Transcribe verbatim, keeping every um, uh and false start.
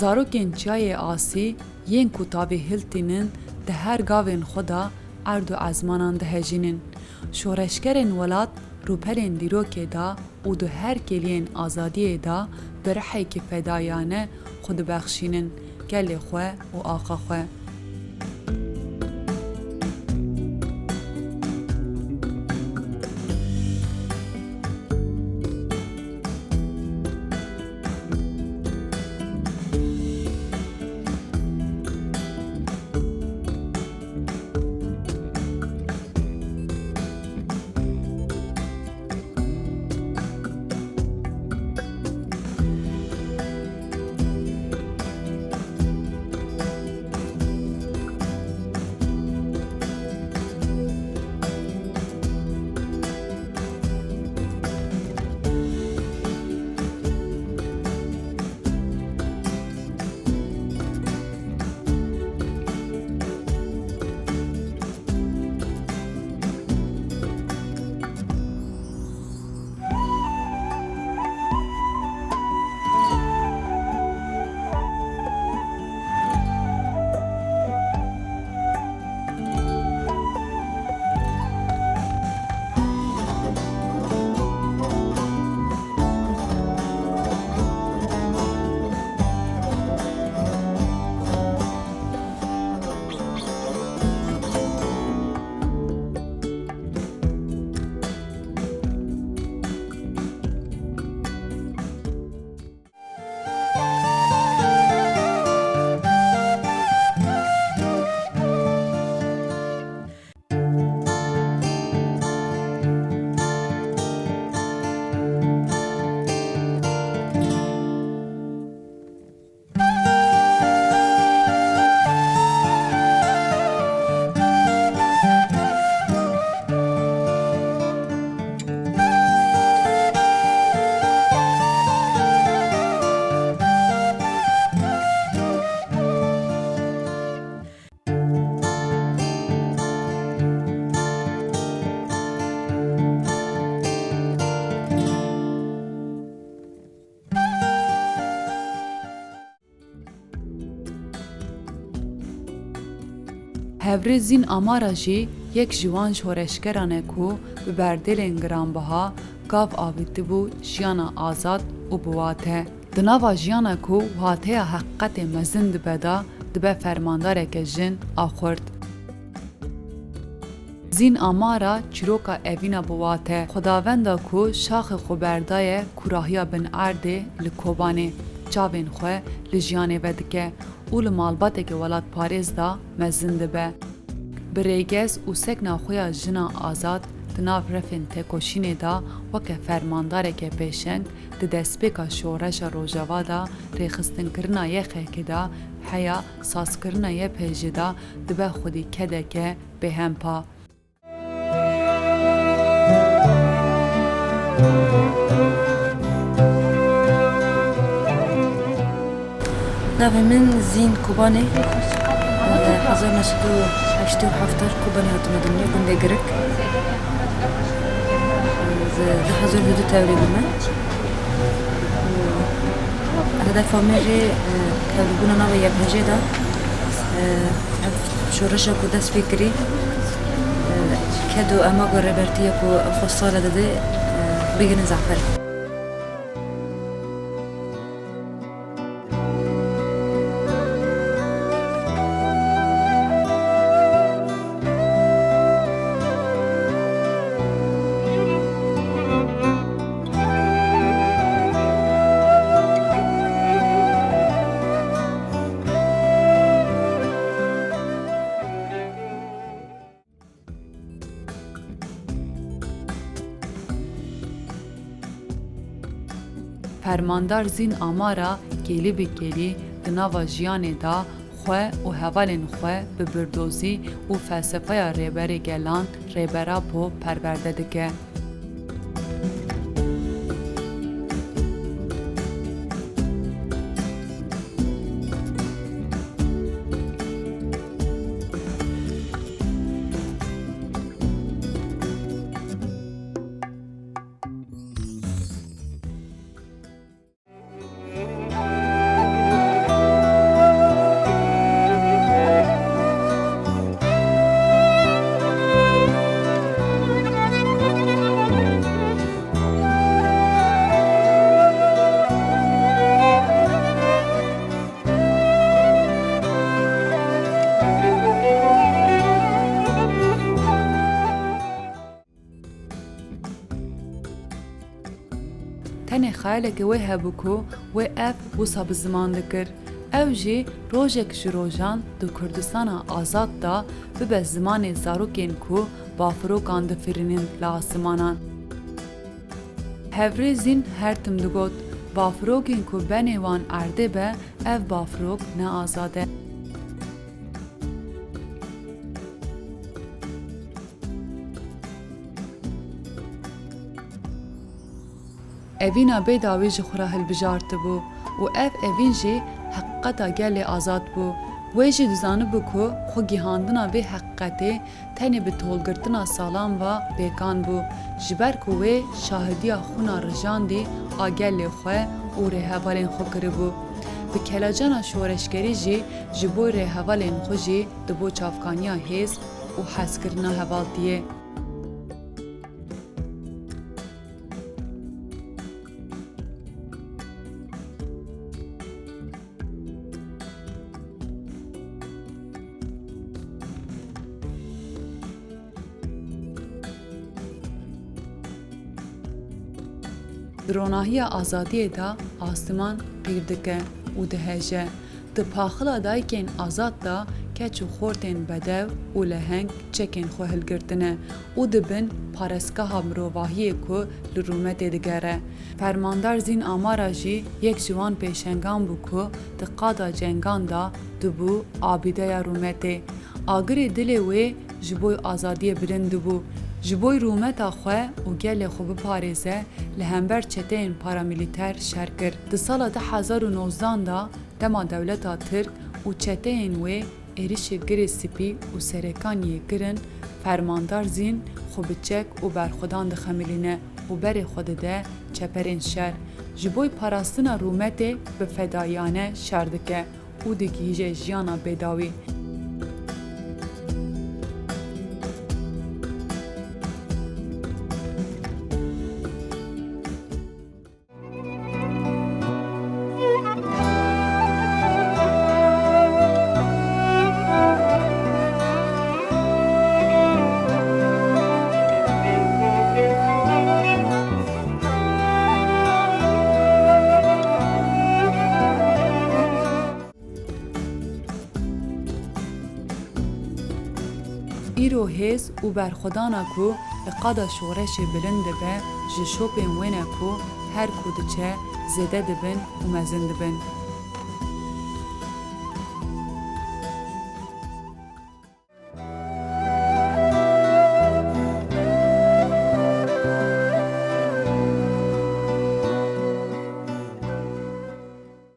Zarokên Çiyayê Asî yên ku tavê hiltînin di her gavên xwe de erd û ezmanan dihejînin. Şoreşgerên welat rûpelên dîrokê de û di her kêliyên azadiyê de bi rihekî fedayane xwe dibexşînin gelê xwe û axa xwe. Hevrê Zîn Amara jî yek ji wan şoreşgeran e ku bi berdêlên giranbiha gav avîtibû jiyana azad û biwate. Di nava jiyana ku wateya heqîqetê mezin dibe de, dibe fermandareke jin a xurt. Zîn Amara çîroka evîna bi wate, Xwedawenda ku şaxê xwe berdaye kûrahiya bin erdê li Kobanê, çavên xwe li jiyanê vedike û li malbateke welatparêz de mezin dibe. Bi rêgez û sekna xwe ya jina azad di nav refên tekoşînê de weke fermandareke pêşeng di destpêka şoreşa Rojava de rêxistinkirina Y X K de heya sazkirina Y P J de dibe xwedî kedeke bêhempa. Navê min Zîn Kobanê. Hezar neh sed û heştê û heft Kobanê hatime dinyê, gundê Girik. Di du hezar û du tevlî bûme. Hedefa me jî, e, tevlîbûna nava Y P J de, e, ev şoreşa ku dest pê kirî, e, ked û emaga rêbertiyê ku ev xwe sale dide, e, bigihînin zeferê. Fermandar Zîn Amara kêlî bi kêlî di nava jiyanê de xwe û hevalên xwe bi birdozî û felsefeya Rêberê Gelan Rêber Apo perwerde dike. xeyaleke wê hebû ku wê ev wisa bi ziman dikir. Ew jî rojek ji rojan di Kurdistana azad de bibe zimanê zarokên ku bafirokan difirînin li asimanan. Hevrê Zîn her tim digot, bafirokên ku benê wan erdê be, ev bafirok ne azad e. Evîna bê dawî ji xwe re hilbijartibû û ev evîn jî heqîqeta gelê azad bû. Wê jî dizanibû ku xwe gihandina vê heqîqetê tenê bi tolgirtina salan ve pêkan bû, ji ber ku wê şahidiya xwîna rijandî a gelê xwe û rêhevalên xwe kiribû. Bi kelacana şoreşgerî jî ji bo rêhevalên xwe jî dibû çavkaniya hêz û hezkirina hevaltiyê. Di ronahiya azadiyê de asiman qîr dike û diheje. Di paxila dayikên azad de keç û xortên bedew û leheng çekên xwe hilgirtine û dibin parestgeha mirovahiyê ku li rûmetê digere. Fermandar Zîn Amara jî yek ji wan pêşengan bû ku di qada cengan de dibû abîdeya rûmetê. Agirê dilê wê ji bo azadiyê bilind dibû. Ji bo rûmeta xwe û gelê xwe biparêze, li hember çeteyên paramîlîter şer kir. Di sala du hezar û nozdan de dema dewleta Tirk û çeteyên wê êrişê Girê Spî û Serekaniyê kirin, Fermandar Zîn xwe bi çek û berxwedan dixemilîne û berê xwe dide çeperên şer. Ji bo parastina rûmetê bi fedayiyane şer dike û digihîje jiyana bêdawî. Îro hêz û berxwedana ku li qada şoreşê bilind dibe, ji şopên wê ne ku her ku diçe zêde dibin û mezin dibin.